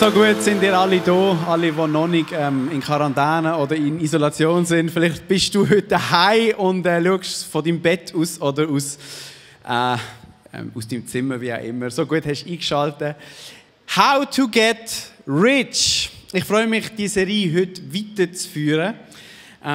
So gut sind ihr alle da, alle, die noch nicht in Quarantäne oder in Isolation sind. Vielleicht bist du heute daheim und schaust von deinem Bett aus oder aus deinem Zimmer, wie auch immer. So gut hast du eingeschaltet. How to get rich. Ich freue mich, diese Serie heute weiterzuführen.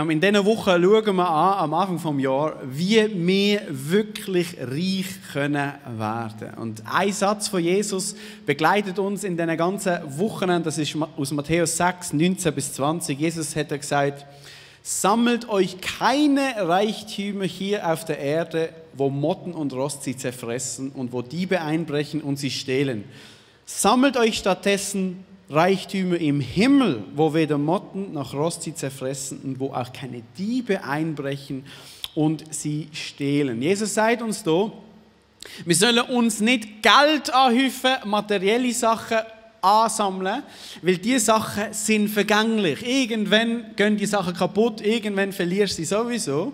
In dieser Woche schauen wir an, am Anfang des Jahres, wie wir wirklich reich können werden. Und ein Satz von Jesus begleitet uns in diesen ganzen Wochen. Das ist aus Matthäus 6, 19 bis 20. Jesus hat gesagt: Sammelt euch keine Reichtümer hier auf der Erde, wo Motten und Rost sie zerfressen und wo Diebe einbrechen und sie stehlen. Sammelt euch stattdessen Reichtümer im Himmel, wo weder Motten noch Rost sie zerfressen und wo auch keine Diebe einbrechen und sie stehlen. Jesus sagt uns da, wir sollen uns nicht Geld anhäufen, materielle Sachen ansammeln, weil diese Sachen sind vergänglich. Irgendwann gehen die Sachen kaputt, irgendwann verlierst du sie sowieso.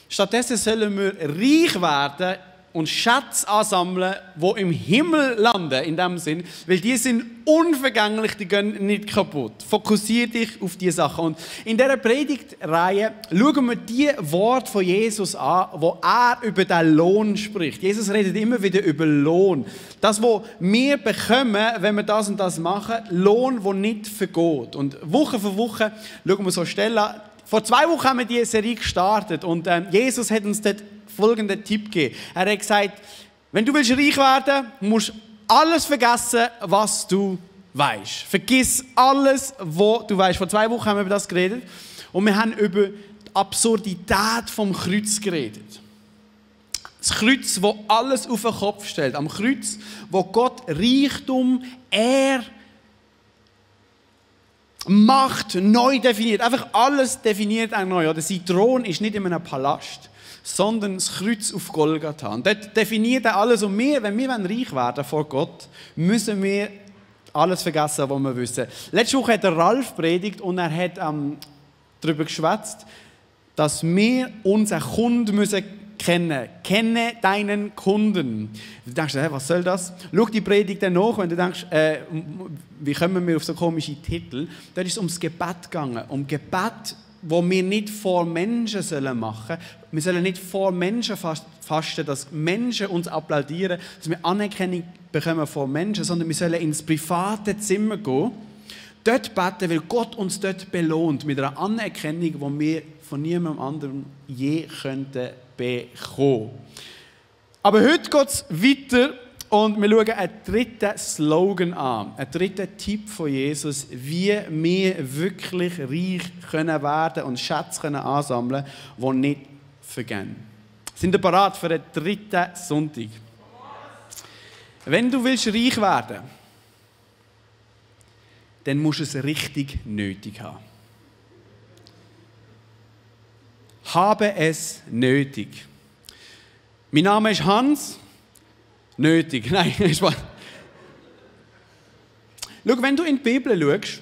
Stattdessen sollen wir reich werden und Schätze ansammeln, die im Himmel landen, in dem Sinn, weil die sind unvergänglich, die gehen nicht kaputt. Fokussiere dich auf diese Sachen. Und in dieser Predigtreihe schauen wir die Worte von Jesus an, wo er über den Lohn spricht. Jesus redet immer wieder über Lohn. Das, was wir bekommen, wenn wir das und das machen, Lohn, der nicht vergeht. Und Woche für Woche schauen wir so Stellen an. Vor 2 Wochen haben wir diese Serie gestartet und Jesus hat uns dort folgenden Tipp gegeben. Er hat gesagt, wenn du reich werden willst, musst du alles vergessen, was du weißt. Vergiss alles, was du weißt. Vor 2 Wochen haben wir über das geredet und wir haben über die Absurdität vom Kreuz geredet. Das Kreuz, das alles auf den Kopf stellt. Am Kreuz, wo Gott Reichtum, Macht neu definiert. Einfach alles definiert auch neu. Oder sein Thron ist nicht in einem Palast, sondern das Kreuz auf Golgatha. Und dort definiert er alles. Und wir, wenn wir reich werden vor Gott, müssen wir alles vergessen, was wir wissen. Letzte Woche hat der Ralf predigt und er hat darüber geschwätzt, dass wir unseren Kunden müssen kennen. Kenne deinen Kunden. Du denkst, was soll das? Schau die Predigt dann nach, wenn du denkst, wie kommen wir auf so komische Titel? Da ist es ums Gebet gegangen. Um Gebet, wo wir nicht vor Menschen machen sollen. Wir sollen nicht vor Menschen fasten, dass Menschen uns applaudieren, dass wir Anerkennung bekommen vor Menschen, sondern wir sollen ins private Zimmer gehen, dort beten, weil Gott uns dort belohnt mit einer Anerkennung, die wir von niemandem anderem je könnten bekommen. Aber heute geht es weiter und wir schauen einen dritten Slogan an, einen dritten Tipp von Jesus, wie wir wirklich reich können werden und Schätze können ansammeln, die nicht vergehen. Sind ihr bereit für den dritten Sonntag? Wenn du willst reich werden, dann musst du es richtig nötig haben. Habe es nötig. Mein Name ist Hans. Nötig. Nein, Spaß. Schau, wenn du in die Bibel schaust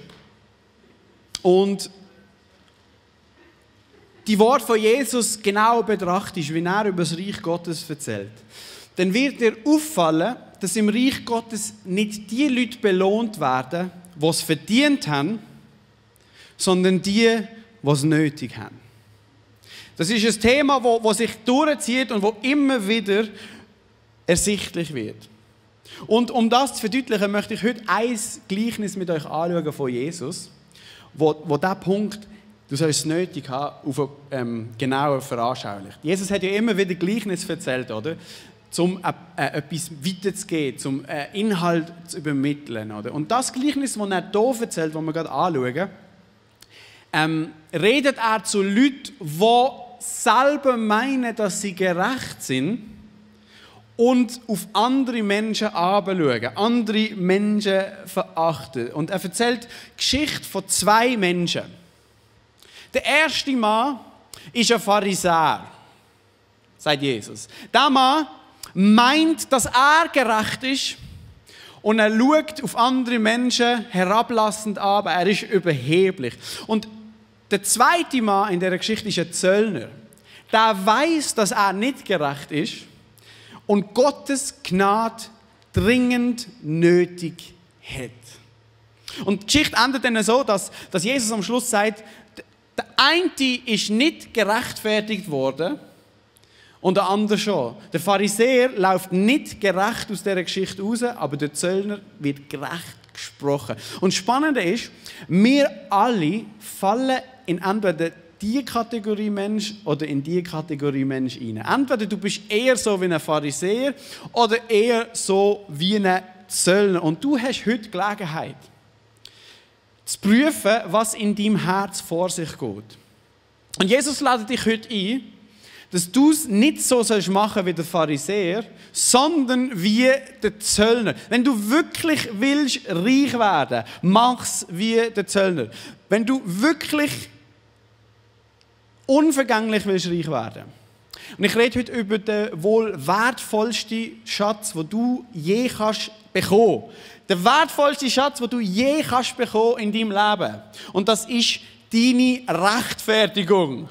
und die Worte von Jesus genau betrachtest, wie er über das Reich Gottes erzählt, dann wird dir auffallen, dass im Reich Gottes nicht die Leute belohnt werden, die es verdient haben, sondern die es nötig haben. Das ist ein Thema, das sich durchzieht und das immer wieder ersichtlich wird. Und um das zu verdeutlichen, möchte ich heute ein Gleichnis mit euch anschauen von Jesus, wo dieser Punkt, du sollst es nötig haben, auf genauer veranschaulicht. Jesus hat ja immer wieder Gleichnis erzählt, oder? Um etwas weiterzugeben, um Inhalt zu übermitteln. Oder? Und das Gleichnis, das er hier erzählt, das wir gerade anschauen, redet er zu Leuten, die selber meinen, dass sie gerecht sind und auf andere Menschen herabschauen, andere Menschen verachten. Und er erzählt die Geschichte von 2 Menschen. Der erste Mann ist ein Pharisäer, sagt Jesus. Der Mann meint, dass er gerecht ist und er schaut auf andere Menschen herablassend an, aber er ist überheblich. Und der zweite Mann in dieser Geschichte ist ein Zöllner. Der weiß, dass er nicht gerecht ist und Gottes Gnade dringend nötig hat. Und die Geschichte endet dann so, dass Jesus am Schluss sagt, der eine ist nicht gerechtfertigt worden und der andere schon. Der Pharisäer läuft nicht gerecht aus dieser Geschichte raus, aber der Zöllner wird gerecht gesprochen. Und das Spannende ist, wir alle fallen in entweder die Kategorie Mensch oder in die Kategorie Mensch rein. Entweder du bist eher so wie ein Pharisäer oder eher so wie ein Zöllner. Und du hast heute Gelegenheit, zu prüfen, was in deinem Herz vor sich geht. Und Jesus lädt dich heute ein, dass du es nicht so machen sollst wie der Pharisäer, sondern wie der Zöllner. Wenn du wirklich willst reich werden, mach es wie der Zöllner. Wenn du wirklich unvergänglich willst reich werden. Und ich rede heute über den wohl wertvollsten Schatz, den du je kannst bekommen. Der wertvollste Schatz, den du je kannst bekommen in deinem Leben. Und das ist deine Rechtfertigung.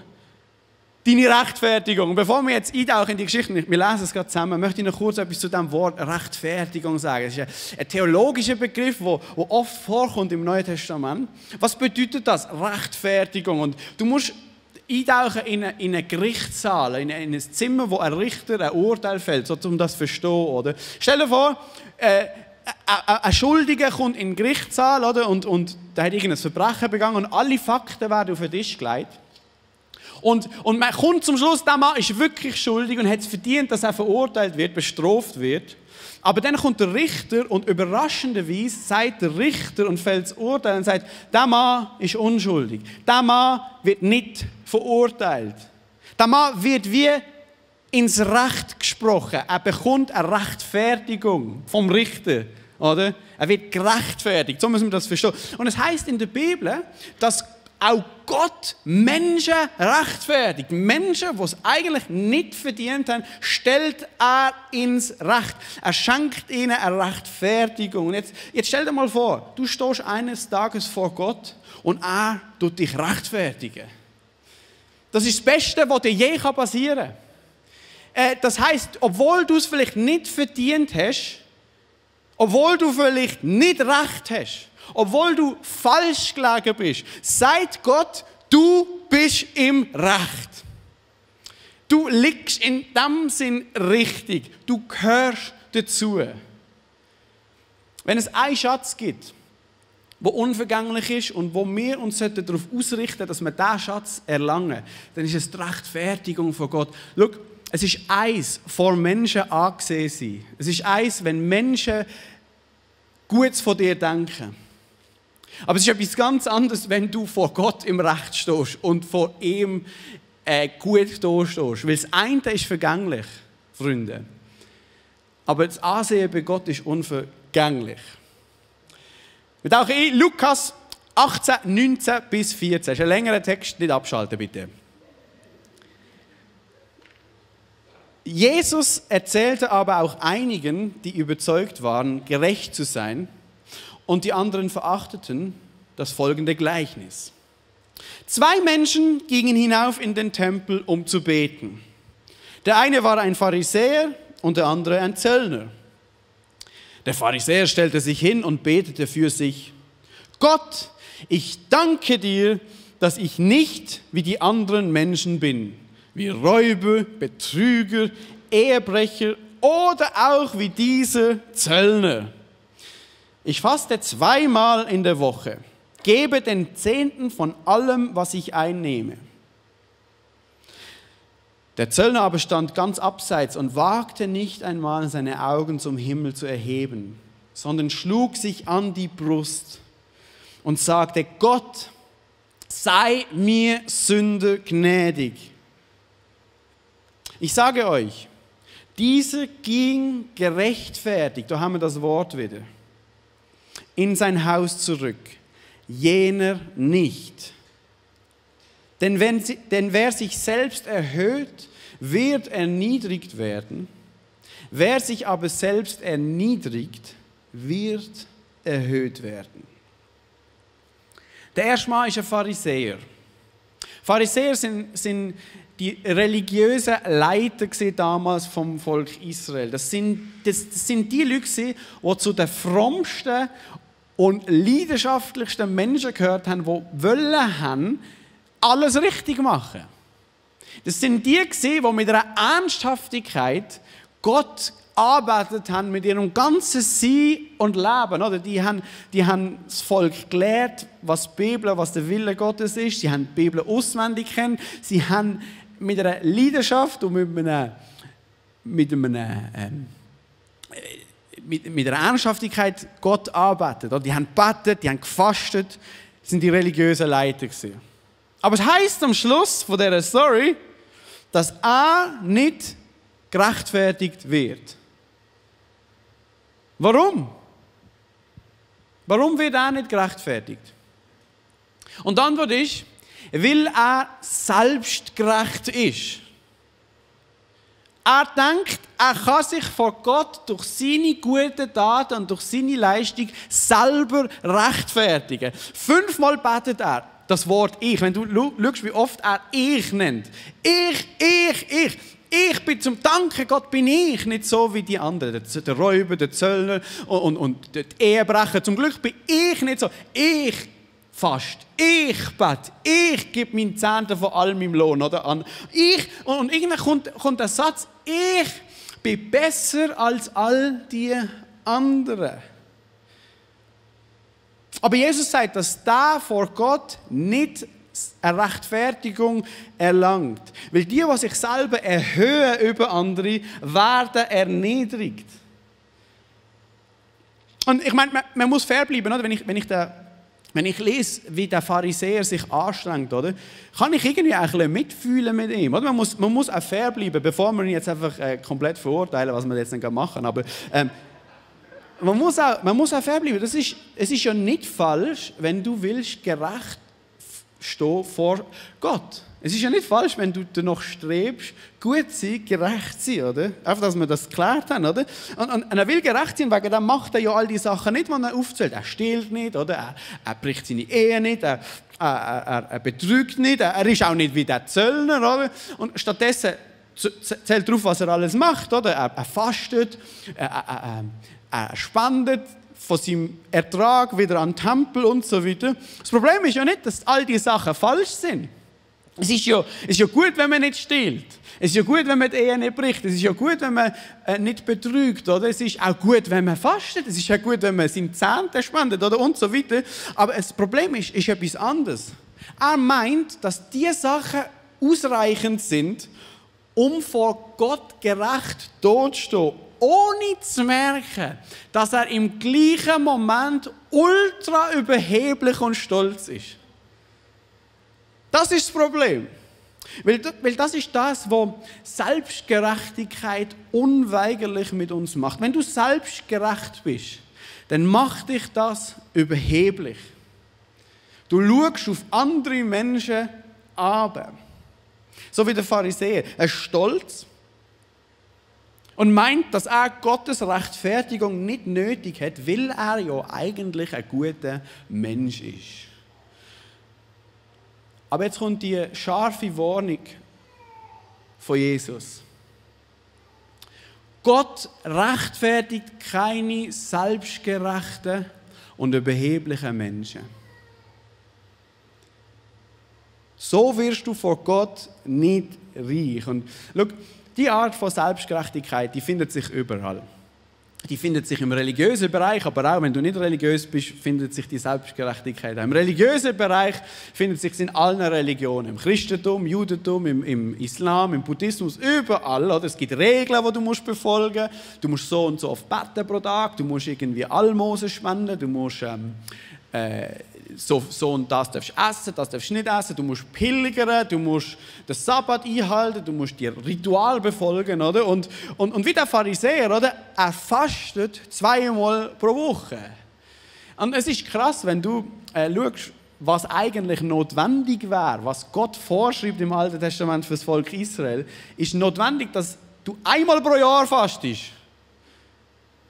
Deine Rechtfertigung. Und bevor wir jetzt eintauchen in die Geschichte, wir lesen es gerade zusammen, möchte ich noch kurz etwas zu diesem Wort Rechtfertigung sagen. Es ist ein theologischer Begriff, der oft vorkommt im Neuen Testament. Was bedeutet das? Rechtfertigung. Und du musst eintauchen in einen Gerichtssaal, in ein Zimmer, wo ein Richter ein Urteil fällt, so um das zu verstehen. Oder? Stell dir vor, ein Schuldiger kommt in den Gerichtssaal, oder? Und der hat irgendein Verbrechen begangen und alle Fakten werden auf den Tisch gelegt. Und man kommt zum Schluss, der Mann ist wirklich schuldig und hat es verdient, dass er verurteilt wird, bestraft wird. Aber dann kommt der Richter und überraschenderweise sagt der Richter und fällt das Urteil und sagt, der Mann ist unschuldig. Der Mann wird nicht verurteilt. Der Mann wird wie ins Recht gesprochen. Er bekommt eine Rechtfertigung vom Richter. Oder? Er wird gerechtfertigt. So müssen wir das verstehen. Und es heißt in der Bibel, dass auch Gott Menschen rechtfertigt. Menschen, die es eigentlich nicht verdient haben, stellt er ins Recht. Er schenkt ihnen eine Rechtfertigung. Und jetzt stell dir mal vor, du stehst eines Tages vor Gott und er tut dich rechtfertigen. Das ist das Beste, was dir je passieren kann. Das heisst, obwohl du es vielleicht nicht verdient hast, obwohl du vielleicht nicht recht hast, obwohl du falsch gelegen bist, sagt Gott, du bist im Recht. Du liegst in dem Sinn richtig. Du gehörst dazu. Wenn es einen Schatz gibt, der unvergänglich ist und wo wir uns darauf ausrichten sollten, dass wir diesen Schatz erlangen, dann ist es die Rechtfertigung von Gott. Schau, es ist eins, vor Menschen angesehen sein. Es ist eins, wenn Menschen Gutes von dir denken. Aber es ist etwas ganz anderes, wenn du vor Gott im Recht stehst und vor ihm gut dastehst. Weil das eine ist vergänglich, Freunde. Aber das Ansehen bei Gott ist unvergänglich. Wir tauchen ein, Lukas 18, 19 bis 14. Das ist ein längerer Text, nicht abschalten bitte. Jesus erzählte aber auch einigen, die überzeugt waren, gerecht zu sein, und die anderen verachteten, das folgende Gleichnis. 2 Menschen gingen hinauf in den Tempel, um zu beten. Der eine war ein Pharisäer und der andere ein Zöllner. Der Pharisäer stellte sich hin und betete für sich: Gott, ich danke dir, dass ich nicht wie die anderen Menschen bin, wie Räuber, Betrüger, Ehebrecher oder auch wie dieser Zöllner. Ich faste 2-mal in der Woche, gebe den 10. von allem, was ich einnehme. Der Zöllner aber stand ganz abseits und wagte nicht einmal seine Augen zum Himmel zu erheben, sondern schlug sich an die Brust und sagte: Gott, sei mir Sünder gnädig. Ich sage euch, dieser ging gerechtfertigt, da haben wir das Wort wieder, in sein Haus zurück, jener nicht. Denn wer sich selbst erhöht, wird erniedrigt werden. Wer sich aber selbst erniedrigt, wird erhöht werden. Der erste Mann ist ein Pharisäer. Pharisäer sind die religiösen Leiter damals vom Volk Israel. Das sind die Leute, die zu den frommsten und leidenschaftlichsten Menschen gehört haben, die wollen haben, alles richtig machen. Das sind die gewesen, die mit einer Ernsthaftigkeit Gott arbeitet haben mit ihrem ganzen Sein und Leben. Oder? Die haben das Volk gelehrt, was die Bibel, was der Wille Gottes ist. Sie haben die Bibel auswendig kennen. Sie haben mit einer Leidenschaft und mit einer Ernsthaftigkeit Gott arbeitet. Die haben gebetet, die haben gefastet, das sind die religiösen Leiter gewesen. Aber es heisst am Schluss von dieser Story, dass er nicht gerechtfertigt wird. Warum? Warum wird er nicht gerechtfertigt? Und die Antwort ist, weil er selbstgerecht ist. Er denkt, er kann sich vor Gott durch seine guten Taten und durch seine Leistung selber rechtfertigen. 5-mal betet er das Wort Ich. Wenn du schaust, wie oft er Ich nennt. Ich bin zum Danken, Gott bin ich, nicht so wie die anderen. Der Räuber, der Zöllner und der Ehebrecher. Zum Glück bin ich nicht so. Ich fast, ich bete, ich gebe meinen Zehnten von all meinem Lohn oder, an. Und irgendwann kommt der Satz, ich bin besser als all die anderen. Aber Jesus sagt, dass der vor Gott nicht eine Rechtfertigung erlangt. Weil die sich selber erhöhen über andere, werden erniedrigt. Und ich meine, man muss fair bleiben, oder? Wenn ich lese, wie der Pharisäer sich anstrengt, oder, kann ich irgendwie ein bisschen mitfühlen mit ihm. Oder? Man muss auch fair bleiben, bevor wir ihn jetzt einfach komplett verurteilen, was wir jetzt nicht machen. Aber man muss auch fair bleiben. Es ist ja nicht falsch, wenn du willst gerecht stehen vor Gott. Es ist ja nicht falsch, wenn du danach strebst, gut sein, gerecht sein, oder? Einfach, dass wir das geklärt haben, oder? Und er will gerecht sein, wegen dem macht er ja all die Sachen nicht, die er aufzählt. Er stiehlt nicht, oder? Er bricht seine Ehe nicht, er betrügt nicht, er ist auch nicht wie der Zöllner, oder? Und stattdessen zählt darauf, was er alles macht, oder? Er fastet, er spendet von seinem Ertrag wieder an den Tempel und so weiter. Das Problem ist ja nicht, dass all diese Sachen falsch sind. Es ist ja gut, wenn man nicht stiehlt. Es ist ja gut, wenn man die Ehe nicht bricht. Es ist ja gut, wenn man nicht betrügt. Oder? Es ist auch gut, wenn man fastet. Es ist ja gut, wenn man seinen Zehnten spendet oder? Und so weiter. Aber das Problem ist etwas anderes. Er meint, dass diese Sachen ausreichend sind, um vor Gott gerecht dazustehen, ohne zu merken, dass er im gleichen Moment ultra überheblich und stolz ist. Das ist das Problem. Weil das ist das, was Selbstgerechtigkeit unweigerlich mit uns macht. Wenn du selbstgerecht bist, dann macht dich das überheblich. Du schaust auf andere Menschen an. So wie der Pharisäer. Er ist stolz und meint, dass er Gottes Rechtfertigung nicht nötig hat, weil er ja eigentlich ein guter Mensch ist. Aber jetzt kommt die scharfe Warnung von Jesus. Gott rechtfertigt keine selbstgerechten und überheblichen Menschen. So wirst du vor Gott nicht reich. Und schau, die Art von Selbstgerechtigkeit, die findet sich überall. Die findet sich im religiösen Bereich, aber auch wenn du nicht religiös bist, findet sich die Selbstgerechtigkeit. Im religiösen Bereich findet sich in allen Religionen, im Christentum, im Judentum, im Islam, im Buddhismus, überall. Oder? Es gibt Regeln, die du musst befolgen musst. Du musst so und so oft beten pro Tag, du musst irgendwie Almosen spenden, du musst so und das darfst du essen, das darfst du nicht essen, du musst pilgern, du musst den Sabbat einhalten, du musst die Ritual befolgen, oder? Und wie der Pharisäer, oder? Er fastet 2-mal pro Woche. Und es ist krass, wenn du schaust, was eigentlich notwendig wäre, was Gott vorschreibt im Alten Testament für das Volk Israel, ist notwendig, dass du 1-mal pro Jahr fastest.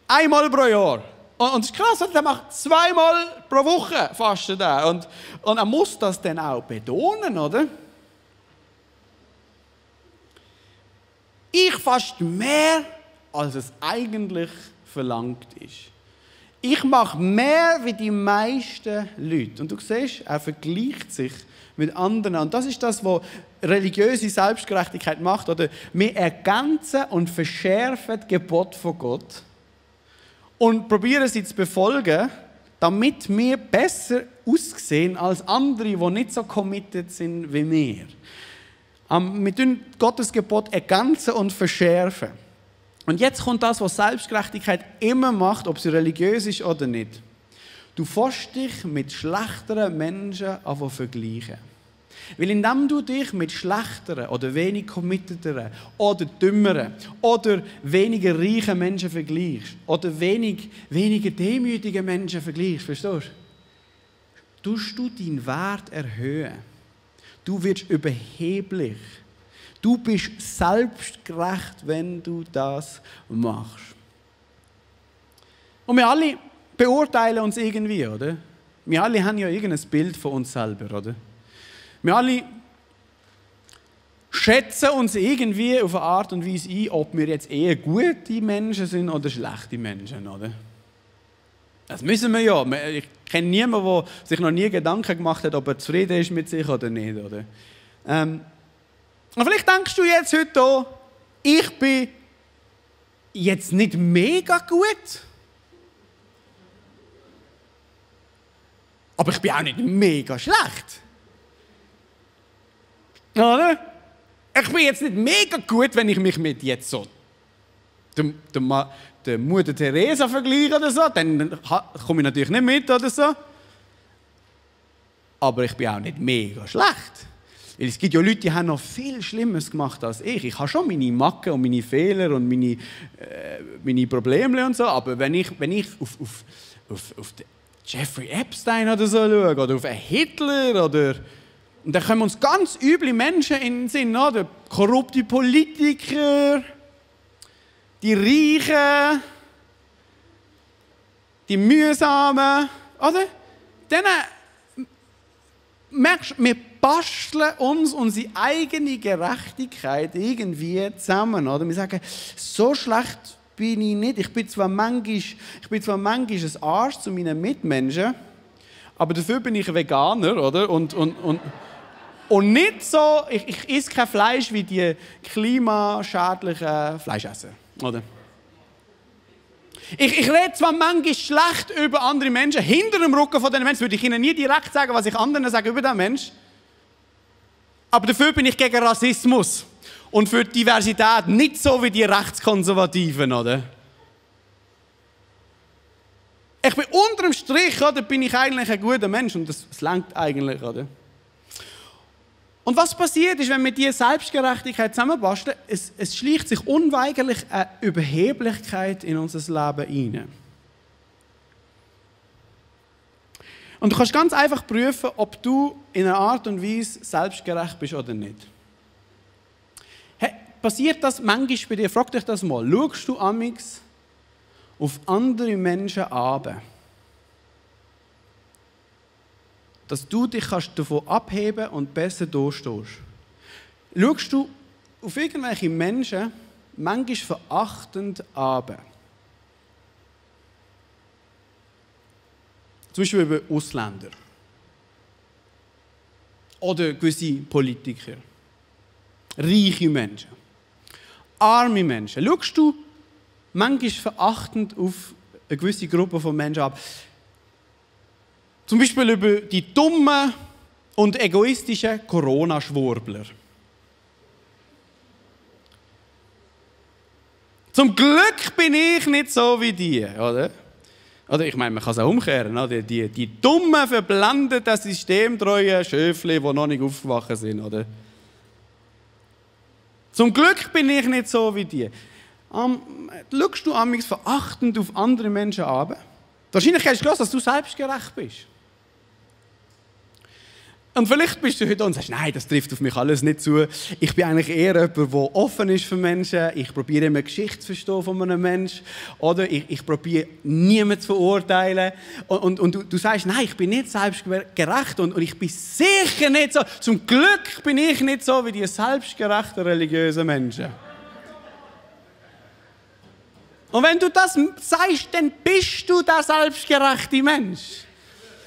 1-mal pro Jahr. Und es ist krass, er macht 2-mal pro Woche fastet er. Und er muss das dann auch betonen, oder? Ich faste mehr, als es eigentlich verlangt ist. Ich mache mehr wie die meisten Leute. Und du siehst, er vergleicht sich mit anderen. Und das ist das, was religiöse Selbstgerechtigkeit macht. Oder wir ergänzen und verschärfen die Gebote von Gott und probieren sie zu befolgen, damit wir besser aussehen als andere, die nicht so committed sind wie wir. Wir tun Gottes Gebot ergänzen und verschärfen. Und jetzt kommt das, was Selbstgerechtigkeit immer macht, ob sie religiös ist oder nicht. Du fährst dich mit schlechteren Menschen an vergleichen. Weil indem du dich mit schlechteren oder wenig committederen oder dümmeren oder weniger reichen Menschen vergleichst oder weniger demütigen Menschen vergleichst, verstehst du? Tust du deinen Wert erhöhen. Du wirst überheblich. Du bist selbstgerecht, wenn du das machst. Und wir alle beurteilen uns irgendwie, oder? Wir alle haben ja irgendein Bild von uns selber, oder? Wir alle schätzen uns irgendwie auf eine Art und Weise ein, ob wir jetzt eher gute Menschen sind oder schlechte Menschen, oder? Das müssen wir ja. Ich kenne niemanden, der sich noch nie Gedanken gemacht hat, ob er zufrieden ist mit sich oder nicht, oder? Und vielleicht denkst du jetzt heute auch, ich bin jetzt nicht mega gut, aber ich bin auch nicht mega schlecht. Oder? Ich bin jetzt nicht mega gut, wenn ich mich mit jetzt so der Mutter Teresa vergleiche oder so, dann komme ich natürlich nicht mit oder so. Aber ich bin auch nicht mega schlecht. Weil es gibt ja Leute, die haben noch viel Schlimmeres gemacht als ich. Ich habe schon meine Macken und meine Fehler und meine Probleme und so, aber wenn ich auf Jeffrey Epstein oder so schaue, oder auf einen Hitler, oder und dann kommen uns ganz üble Menschen in den Sinn, oder? Korrupte Politiker, die Reichen, die Mühsamen, oder? Dann merkst du, wir basteln uns unsere eigene Gerechtigkeit irgendwie zusammen, oder? Wir sagen, so schlecht bin ich nicht. Ich bin zwar manchmal ein Arsch zu meinen Mitmenschen, aber dafür bin ich Veganer, oder? Und nicht so, ich esse kein Fleisch wie die klimaschädlichen Fleischesser, oder? Ich rede zwar manchmal schlecht über andere Menschen, hinter dem Rücken von diesen Menschen würde ich ihnen nie direkt sagen, was ich anderen sage über diesen Menschen. Aber dafür bin ich gegen Rassismus und für die Diversität, nicht so wie die Rechtskonservativen, oder? Ich bin unter dem Strich, oder, bin ich eigentlich ein guter Mensch und das langt eigentlich, oder? Und was passiert ist, wenn wir diese Selbstgerechtigkeit zusammenbasteln, es schleicht sich unweigerlich eine Überheblichkeit in unser Leben hinein. Und du kannst ganz einfach prüfen, ob du in einer Art und Weise selbstgerecht bist oder nicht. Hey, passiert das manchmal bei dir? Frag dich das mal. Schaust du amigs auf andere Menschen an, dass du dich davon abheben und besser durchstehst? Schaust du auf irgendwelche Menschen manchmal verachtend an? Zum Beispiel über Ausländer. Oder gewisse Politiker. Reiche Menschen. Arme Menschen. Schaust du manchmal verachtend auf eine gewisse Gruppe von Menschen ab? Zum Beispiel über die dummen und egoistischen Corona-Schwurbler. Zum Glück bin ich nicht so wie die, oder? Oder ich meine, man kann es auch umkehren. Oder? Die dummen, verblendeten, systemtreuen Schöfli, die noch nicht aufgewacht sind. Oder? Zum Glück bin ich nicht so wie die. Schaust du amigs verachtend auf andere Menschen an? Wahrscheinlich hast du gehört, dass du selbstgerecht bist. Und vielleicht bist du heute und sagst, nein, das trifft auf mich alles nicht zu. Ich bin eigentlich eher jemand, der offen ist für Menschen. Ich probiere immer Geschichte zu verstehen von einem Menschen. Oder ich probiere niemanden zu verurteilen. Und du sagst, nein, ich bin nicht selbstgerecht und ich bin sicher nicht so. Zum Glück bin ich nicht so wie die selbstgerechten religiösen Menschen. Und wenn du das sagst, dann bist du der selbstgerechte Mensch.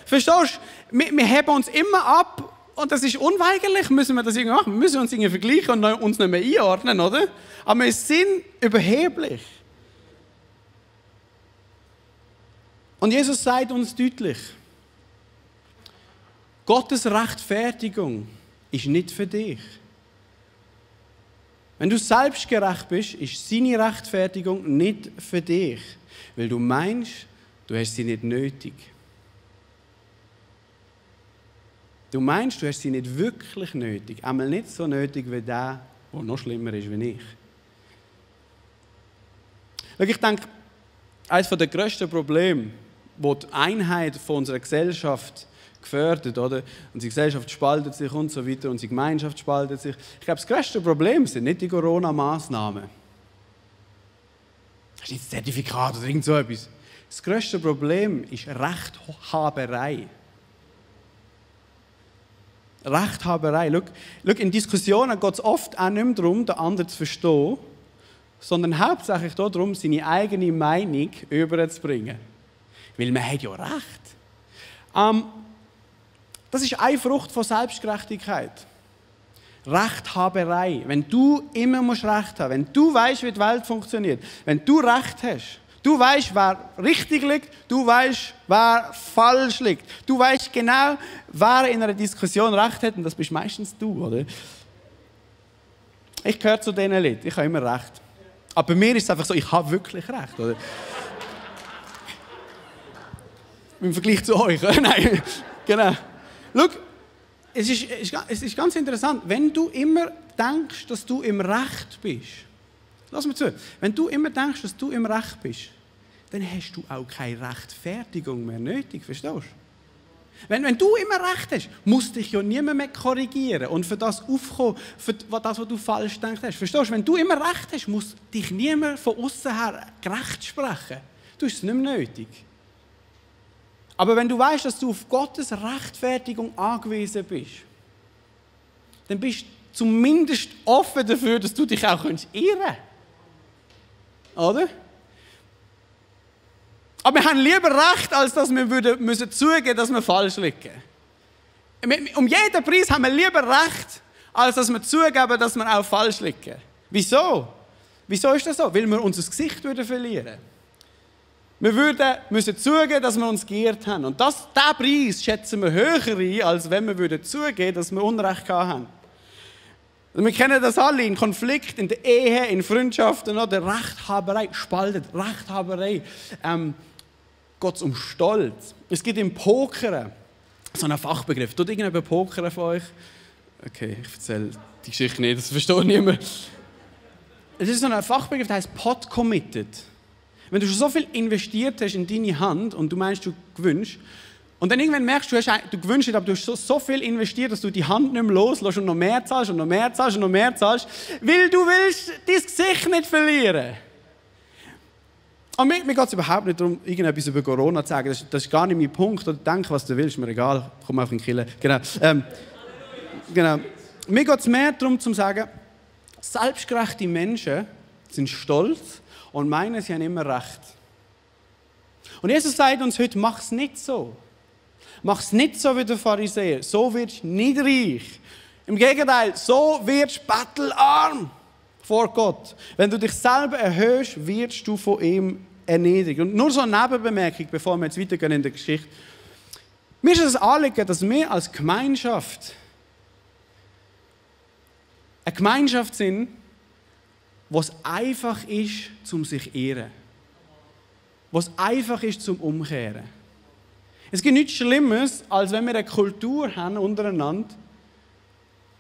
Verstehst du? Wir heben uns immer ab und das ist unweigerlich, müssen wir das irgendwie machen. Wir müssen uns irgendwie vergleichen und uns nicht mehr einordnen, oder? Aber wir sind überheblich. Und Jesus sagt uns deutlich, Gottes Rechtfertigung ist nicht für dich. Wenn du selbstgerecht bist, ist seine Rechtfertigung nicht für dich, weil du meinst, du hast sie nicht nötig. Du meinst, du hast sie nicht wirklich nötig. Einmal nicht so nötig wie der noch schlimmer ist wie ich. Ich denke, eines der grössten Probleme, das die Einheit von unserer Gesellschaft gefördert, oder? Unsere Gesellschaft spaltet sich und so weiter, unsere Gemeinschaft spaltet sich. Ich glaube, das grösste Problem sind nicht die Corona-Massnahmen. Das ist nicht das Zertifikat oder irgend so etwas. Das grösste Problem ist Rechthaberei. Rechthaberei. Schau, in Diskussionen geht es oft auch nicht mehr darum, den anderen zu verstehen, sondern hauptsächlich darum, seine eigene Meinung überzubringen. Weil man hat ja Recht. Das ist eine Frucht von Selbstgerechtigkeit. Rechthaberei. Wenn du immer Recht haben musst, wenn du weißt, wie die Welt funktioniert, wenn du Recht hast, du weißt, wer richtig liegt, du weißt, wer falsch liegt, du weißt genau, wer in einer Diskussion Recht hat, und das bist meistens du, oder? Ich gehöre zu diesen Leuten, ich habe immer Recht. Aber bei mir ist es einfach so, ich habe wirklich Recht, oder? Im Vergleich zu euch. Nein, genau. Schau, es ist ganz interessant, wenn du immer denkst, dass du im Recht bist, lass mir zu, wenn du immer denkst, dass du im Recht bist, dann hast du auch keine Rechtfertigung mehr nötig, verstehst du? Wenn du immer Recht hast, muss dich ja niemand mehr korrigieren und für das aufkommen, für das, was du falsch gedacht hast. Verstehst du? Wenn du immer Recht hast, muss dich niemand von außen her gerecht sprechen. Du hast es nicht mehr nötig. Aber wenn du weißt, dass du auf Gottes Rechtfertigung angewiesen bist, dann bist du zumindest offen dafür, dass du dich auch irren kannst. Oder? Aber wir haben lieber Recht, als dass wir müssen zugeben, dass wir falsch liegen. Um jeden Preis haben wir lieber Recht, als dass wir zugeben, dass wir auch falsch liegen. Wieso? Wieso ist das so? Weil wir unser Gesicht verlieren würden. Wir müssen zugeben, dass wir uns geirrt haben. Und diesen Preis schätzen wir höher ein, als wenn wir zugeben, dass wir Unrecht haben. Wir kennen das alle, in Konflikt, in der Ehe, in Freundschaften, oder Rechthaberei, spaltet, Rechthaberei. Geht es um Stolz. Es gibt im Pokern so einen Fachbegriff. Tut irgendjemand Pokern von euch? Okay, ich erzähle die Geschichte nicht, das versteht niemand. Es ist so ein Fachbegriff, der heißt Pot Committed. Wenn du schon so viel investiert hast in deine Hand und du meinst, du gewinnst, und dann irgendwann merkst du, du gewinnst nicht, aber du hast so viel investiert, dass du die Hand nicht mehr loslässt und noch mehr zahlst und noch mehr zahlst und noch mehr zahlst, weil du willst dein Gesicht nicht verlieren. Und mir geht es überhaupt nicht darum, irgendetwas über Corona zu sagen. Das ist gar nicht mein Punkt. Oder denk, was du willst, mir egal. Komm einfach in die Kirche. Genau. Genau. Mir geht es mehr darum, zu sagen, selbstgerechte Menschen sind stolz und meinen, sie haben immer Recht. Und Jesus sagt uns heute, mach es nicht so. Mach es nicht so wie der Pharisäer. So wirst du nicht reich. Im Gegenteil, so wirst du bettelarm vor Gott. Wenn du dich selber erhöhst, wirst du von ihm erniedrigt. Und nur so eine Nebenbemerkung, bevor wir jetzt weitergehen in der Geschichte. Mir ist es ein Anliegen, dass wir als Gemeinschaft eine Gemeinschaft sind, wo es einfach ist, zum sich zu ehren. Wo es einfach ist, zum Umkehren. Es gibt nichts Schlimmes, als wenn wir eine Kultur haben untereinander,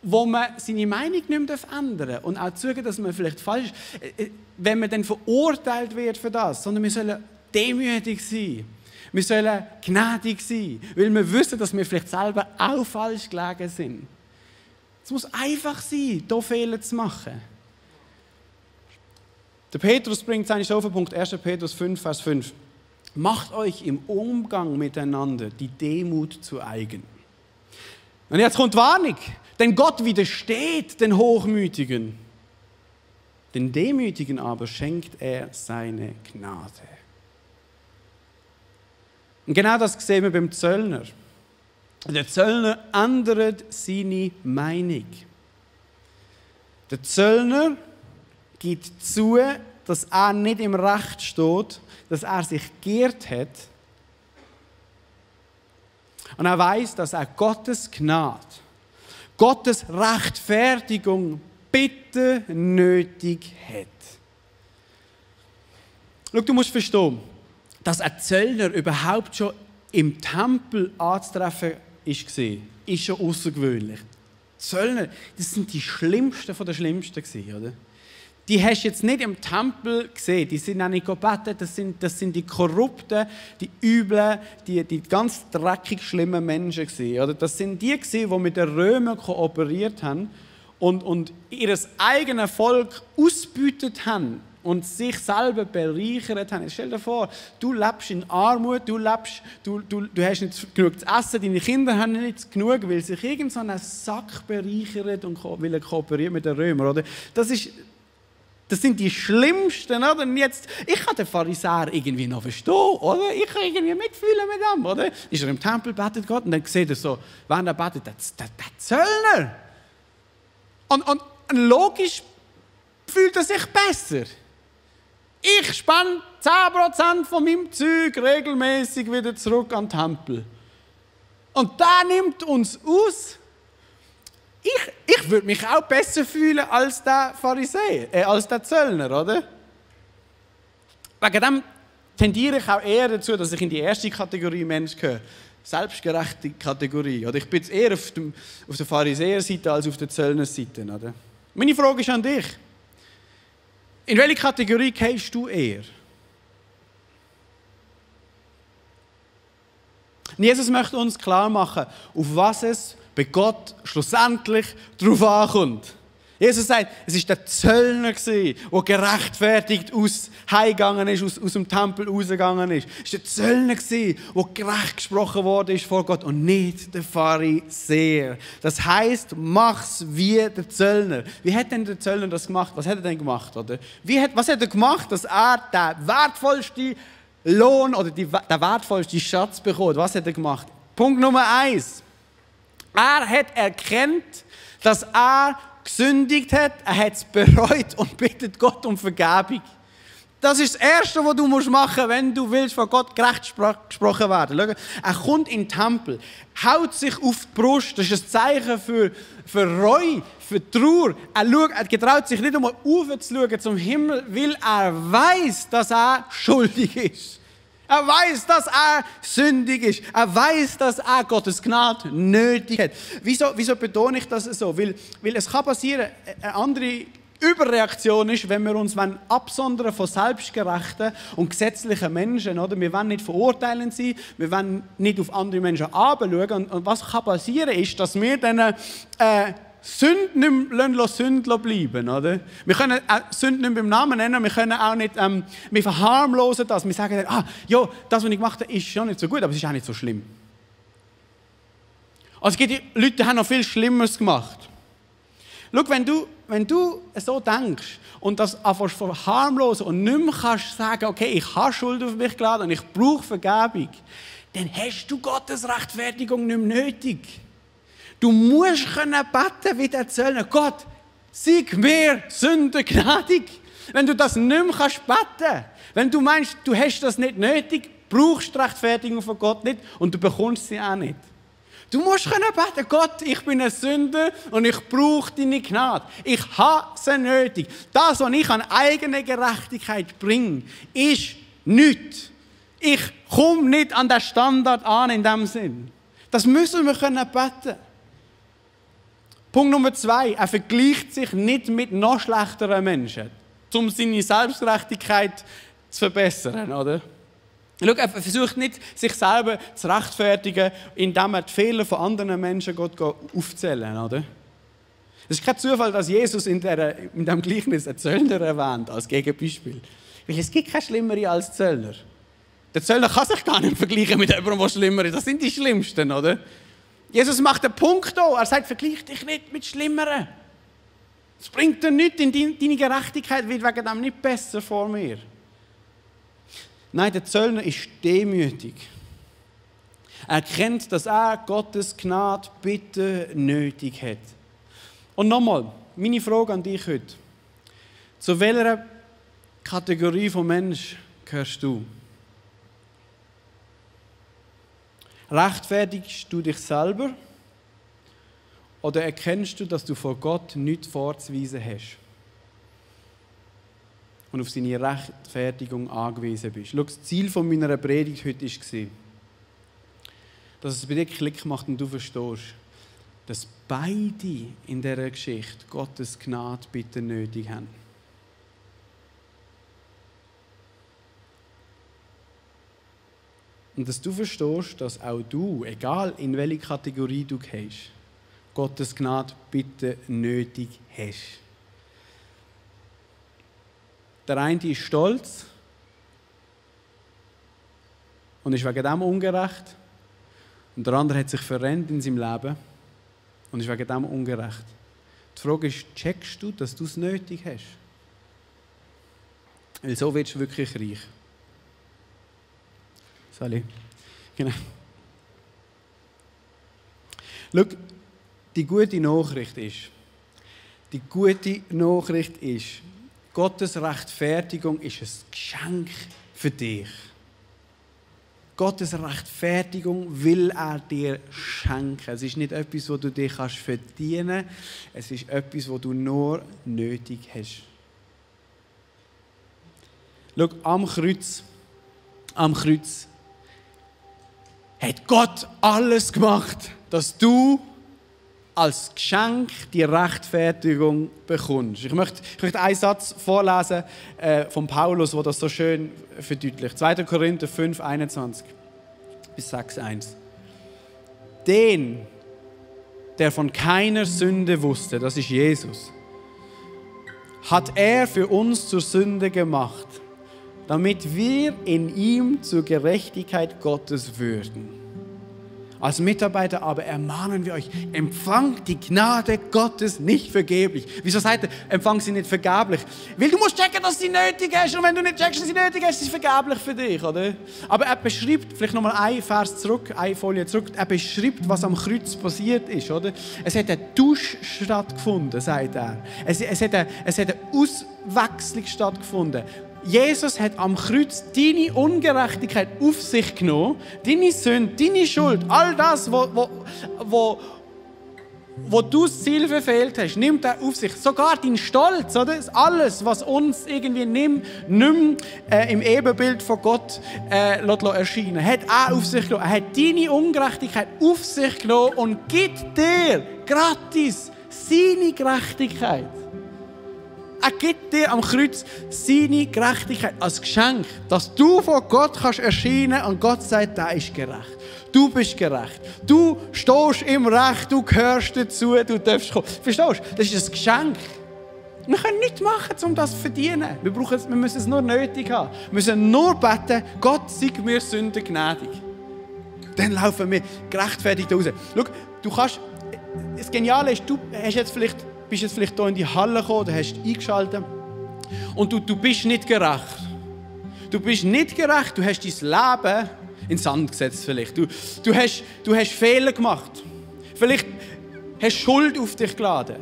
wo man seine Meinung nicht mehr ändern darf und auch zugeben, dass man vielleicht falsch ist, wenn man dann verurteilt wird für das, sondern wir sollen demütig sein. Wir sollen gnädig sein, weil wir wissen, dass wir vielleicht selber auch falsch gelegen sind. Es muss einfach sein, hier Fehler zu machen. Der Petrus bringt es eigentlich so auf den Punkt, 1. Petrus 5, Vers 5. Macht euch im Umgang miteinander die Demut zu eigen. Und jetzt kommt Warnung, denn Gott widersteht den Hochmütigen. Den Demütigen aber schenkt er seine Gnade. Und genau das sehen wir beim Zöllner. Der Zöllner ändert seine Meinung. Der Zöllner gibt zu, dass er nicht im Recht steht, dass er sich geirrt hat. Und er weiß, dass er Gottes Gnade, Gottes Rechtfertigung bitte nötig hat. Schau, du musst verstehen, dass ein Zöllner überhaupt schon im Tempel anzutreffen war, ist schon außergewöhnlich. Zöllner, das sind die Schlimmsten von den Schlimmsten gewesen, oder? Die hast du jetzt nicht im Tempel gesehen, die sind auch nicht gebeten, das sind die korrupten, die üblen, die ganz dreckig schlimmen Menschen gewesen, oder? Das sind die gewesen, die mit den Römern kooperiert haben und ihr eigenes Volk ausgebeutet haben und sich selber bereichert haben. Stell dir vor, du lebst in Armut, du hast nicht genug zu essen, deine Kinder haben nicht genug, weil sich irgend so ein Sack bereichert und will kooperieren mit den Römern, oder? Das sind die Schlimmsten, oder? Und jetzt, ich kann den Pharisäer irgendwie noch verstehen, oder? Ich kann irgendwie mitfühlen mit ihm, oder? Ist er im Tempel, betet Gott, und dann sieht er so, wenn er betet, der Zöllner. Und logisch fühlt er sich besser. Ich spende 10% von meinem Zeug regelmäßig wieder zurück an den Tempel. Und der nimmt uns aus. Ich würde mich auch besser fühlen als der Pharisäer, als der Zöllner, oder? Wegen dem tendiere ich auch eher dazu, dass ich in die erste Kategorie Mensch gehöre. Selbstgerechte Kategorie. Oder ich bin jetzt eher auf der Pharisäerseite als auf der Zöllnerseite, oder? Meine Frage ist an dich. In welche Kategorie gehst du eher? Jesus möchte uns klar machen, auf was es bei Gott schlussendlich darauf ankommt. Jesus sagt, es war der Zöllner, der gerechtfertigt heimgegangen ist, aus dem Tempel rausgegangen ist. Es war der Zöllner, der gerecht gesprochen worden ist vor Gott und nicht der Pharisäer. Das heisst, mach's wie der Zöllner. Wie hat denn der Zöllner das gemacht? Was hat er denn gemacht? Oder? Was hat er gemacht, dass er den wertvollsten Lohn oder den wertvollsten Schatz bekommt? Was hat er gemacht? Punkt Nummer 1. Er hat erkannt, dass er gesündigt hat, er hat es bereut und bittet Gott um Vergebung. Das ist das Erste, was du machen musst, wenn du willst, von Gott gerecht gesprochen werden. Schau, er kommt in den Tempel, haut sich auf die Brust, das ist ein Zeichen für Reue, für Trauer. Er getraut sich nicht einmal aufzuschauen zum Himmel, weil er weiß, dass er schuldig ist. Er weiß, dass er sündig ist. Er weiß, dass er Gottes Gnade nötig hat. Wieso betone ich das so? Weil es kann passieren, eine andere Überreaktion ist, wenn wir uns absondern von selbstgerechten und gesetzlichen Menschen. Oder? Wir wollen nicht verurteilend sein, wir wollen nicht auf andere Menschen herabschauen. Und was kann passieren ist, dass wir dann Sünde nicht mehr Sündler bleiben, oder? Wir können Sünde nicht beim Namen nennen, wir können auch nicht, wir verharmlosen das. Wir sagen, ja, das, was ich gemacht habe, ist schon nicht so gut, aber es ist auch nicht so schlimm. Also es gibt Leute, die haben noch viel Schlimmeres gemacht. Schau, wenn du so denkst und das anfängst zu verharmlosen und nicht mehr kannst sagen, okay, ich habe Schuld auf mich geladen und ich brauche Vergebung, dann hast du Gottes Rechtfertigung nicht mehr nötig. Du musst beten wie der Zöllner. Gott, sei mir Sünder gnädig. Wenn du das nicht mehr beten kannst, wenn du meinst, du hast das nicht nötig, brauchst du die Rechtfertigung von Gott nicht und du bekommst sie auch nicht. Du musst beten, Gott, ich bin ein Sünder und ich brauche deine Gnade. Ich habe sie nötig. Das, was ich an eigener Gerechtigkeit bringe, ist nichts. Ich komme nicht an den Standard an in diesem Sinn. Das müssen wir beten. Punkt Nummer 2. Er vergleicht sich nicht mit noch schlechteren Menschen, um seine Selbstgerechtigkeit zu verbessern, oder? Schau, er versucht nicht, sich selber zu rechtfertigen, indem er die Fehler von anderen Menschen Gott aufzählen, oder? Es ist kein Zufall, dass Jesus in diesem Gleichnis einen Zöllner erwähnt, als Gegenbeispiel. Weil es gibt keine Schlimmere als Zöllner. Der Zöllner kann sich gar nicht vergleichen mit jemandem, der schlimmer ist. Das sind die Schlimmsten, oder? Jesus macht einen Punkt hier. Er sagt, vergleich dich nicht mit Schlimmeren. Es bringt dir nichts, deine Gerechtigkeit wird wegen dem nicht besser vor mir. Nein, der Zöllner ist demütig. Er erkennt, dass er Gottes Gnade bitte nötig hat. Und nochmal, meine Frage an dich heute. Zu welcher Kategorie von Mensch gehörst du? Rechtfertigst du dich selber? Oder erkennst du, dass du vor Gott nichts vorzuweisen hast? Und auf seine Rechtfertigung angewiesen bist. Schau, das Ziel meiner Predigt heute war, dass es bei dir Klick macht und du verstehst, dass beide in dieser Geschichte Gottes Gnade bitte nötig haben. Und dass du verstehst, dass auch du, egal in welche Kategorie du gehst, Gottes Gnade bitte nötig hast. Der eine ist stolz und ist wegen dem ungerecht. Und der andere hat sich verrennt in seinem Leben und ist wegen dem ungerecht. Die Frage ist, checkst du, dass du es nötig hast? Weil so wirst du wirklich reich. Sali. Genau. Schau, die gute Nachricht ist, Gottes Rechtfertigung ist ein Geschenk für dich. Gottes Rechtfertigung will er dir schenken. Es ist nicht etwas, das du dir verdienen kannst. Es ist etwas, das du nur nötig hast. Schau, am Kreuz hat Gott alles gemacht, dass du als Geschenk die Rechtfertigung bekommst. Ich möchte einen Satz vorlesen von Paulus, der das so schön verdeutlicht. 2. Korinther 5, 21 bis 6, 1. Den, der von keiner Sünde wusste, das ist Jesus, hat er für uns zur Sünde gemacht, damit wir in ihm zur Gerechtigkeit Gottes würden. Als Mitarbeiter aber ermahnen wir euch, empfangt die Gnade Gottes nicht vergeblich. Wieso sagt er, empfang sie nicht vergeblich? Weil du musst checken, dass sie nötig hast. Und wenn du nicht checkst, dass sie nötig hast, ist sie vergeblich für dich, oder? Aber er beschreibt, vielleicht nochmal ein Vers zurück, eine Folie zurück, er beschreibt, was am Kreuz passiert ist, oder? Es hat ein Tausch stattgefunden, sagt er. Es hat eine Auswechslung stattgefunden. Jesus hat am Kreuz deine Ungerechtigkeit auf sich genommen, deine Sünde, deine Schuld, all das, wo du das Ziel verfehlt hast, nimmt er auf sich. Sogar dein Stolz, oder? Alles, was uns irgendwie nicht mehr im Ebenbild von Gott erscheinen lässt, hat er auf sich genommen. Er hat deine Ungerechtigkeit auf sich genommen und gibt dir gratis seine Gerechtigkeit. Er gibt dir am Kreuz seine Gerechtigkeit als Geschenk, dass du vor Gott kannst erscheinen und Gott sagt, der ist gerecht. Du bist gerecht. Du stehst im Recht, du gehörst dazu, du darfst kommen. Verstehst du? Das ist ein Geschenk. Wir können nichts machen, um das zu verdienen. Wir müssen es nur nötig haben. Wir müssen nur beten, Gott sei mir Sünder gnädig. Dann laufen wir gerechtfertigt raus. Schau, das Geniale ist, du bist jetzt vielleicht hier in die Halle gekommen oder hast eingeschaltet und du bist nicht gerecht. Du bist nicht gerecht, du hast dein Leben in den Sand gesetzt vielleicht. Du hast Fehler gemacht. Vielleicht hast du Schuld auf dich geladen.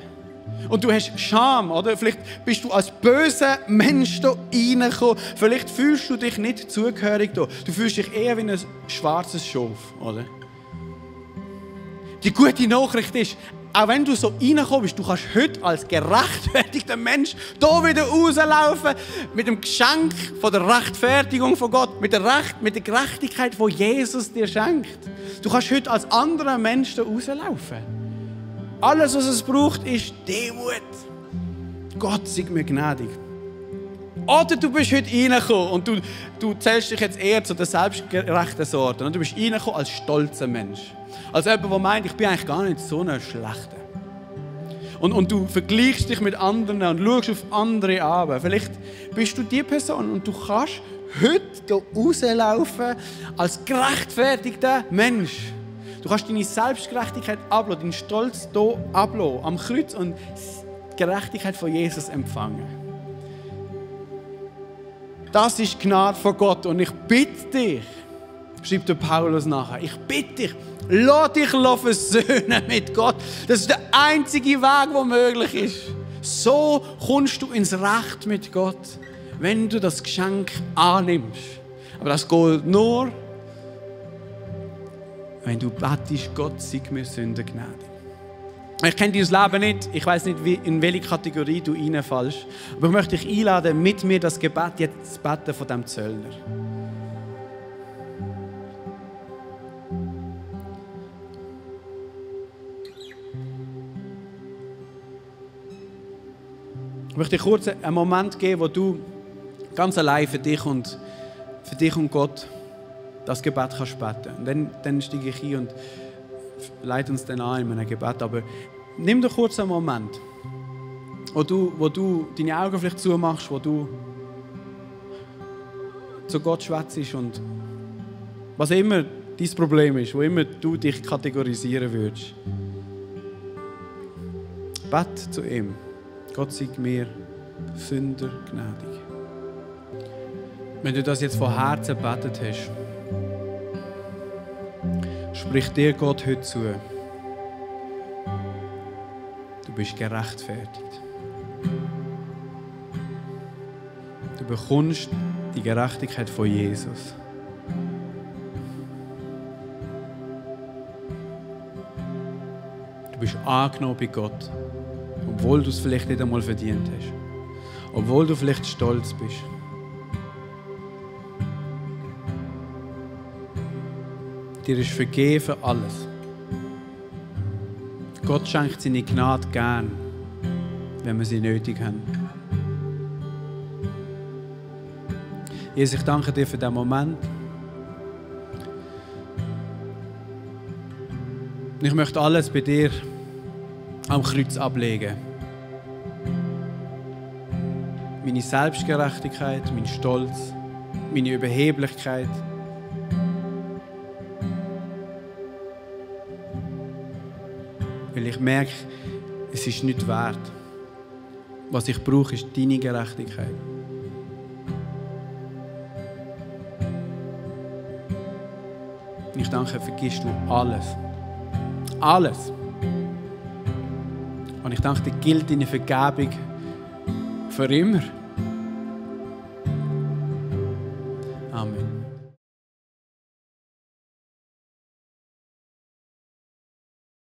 Und du hast Scham, oder? Vielleicht bist du als böser Mensch hier reingekommen. Vielleicht fühlst du dich nicht zugehörig hier. Du fühlst dich eher wie ein schwarzes Schaf, oder? Die gute Nachricht ist, auch wenn du so reingekommen bist, du kannst heute als gerechtfertigter Mensch hier wieder rauslaufen mit dem Geschenk von der Rechtfertigung von Gott, mit der Gerechtigkeit, die Jesus dir schenkt. Du kannst heute als anderer Mensch hier rauslaufen. Alles, was es braucht, ist Demut. Gott sei mir gnädig. Oder du bist heute reingekommen und du zählst dich jetzt eher zu der selbstgerechten Sorte. Du bist reingekommen als stolzer Mensch. Als jemand, der meint, ich bin eigentlich gar nicht so ein Schlechter. Und du vergleichst dich mit anderen und schaust auf andere an. Vielleicht bist du die Person und du kannst heute hier rauslaufen als gerechtfertigter Mensch. Du kannst deine Selbstgerechtigkeit ablassen, deinen Stolz hier ablassen, am Kreuz und Gerechtigkeit von Jesus empfangen. Das ist die Gnade von Gott. Und ich bitte dich, schreibt der Paulus nachher, ich bitte dich, lass dich versöhnen mit Gott. Das ist der einzige Weg, der möglich ist. So kommst du ins Recht mit Gott, wenn du das Geschenk annimmst. Aber das geht nur, wenn du betest, Gott sei mir Sünder gnädig. Ich kenne dein Leben nicht, ich weiß nicht, in welche Kategorie du reinfällst, aber ich möchte dich einladen, mit mir das Gebet jetzt zu beten von diesem Zöllner. Ich möchte dir kurz einen Moment geben, wo du ganz allein für dich und Gott das Gebet kannst beten. Und dann steige ich ein und leite uns dann an in einem Gebet. Aber nimm dir kurz einen Moment, wo du deine Augen vielleicht zumachst, wo du zu Gott schwätzt und was immer dein Problem ist, wo immer du dich kategorisieren würdest. Bete zu ihm. Gott sei mir Sünder gnädig. Wenn du das jetzt von Herzen gebetet hast, spricht dir Gott heute zu. Du bist gerechtfertigt. Du bekommst die Gerechtigkeit von Jesus. Du bist angenommen bei Gott, obwohl du es vielleicht nicht einmal verdient hast. Obwohl du vielleicht stolz bist. Dir ist vergeben alles. Gott schenkt seine Gnade gern, wenn wir sie nötig haben. Jesus, ich danke dir für diesen Moment. Ich möchte alles bei dir am Kreuz ablegen. Meine Selbstgerechtigkeit, mein Stolz, meine Überheblichkeit. Weil ich merke, es ist nicht wert. Was ich brauche, ist deine Gerechtigkeit. Ich danke, vergisst du alles. Alles. Und ich danke dir, gilt deine Vergebung für immer.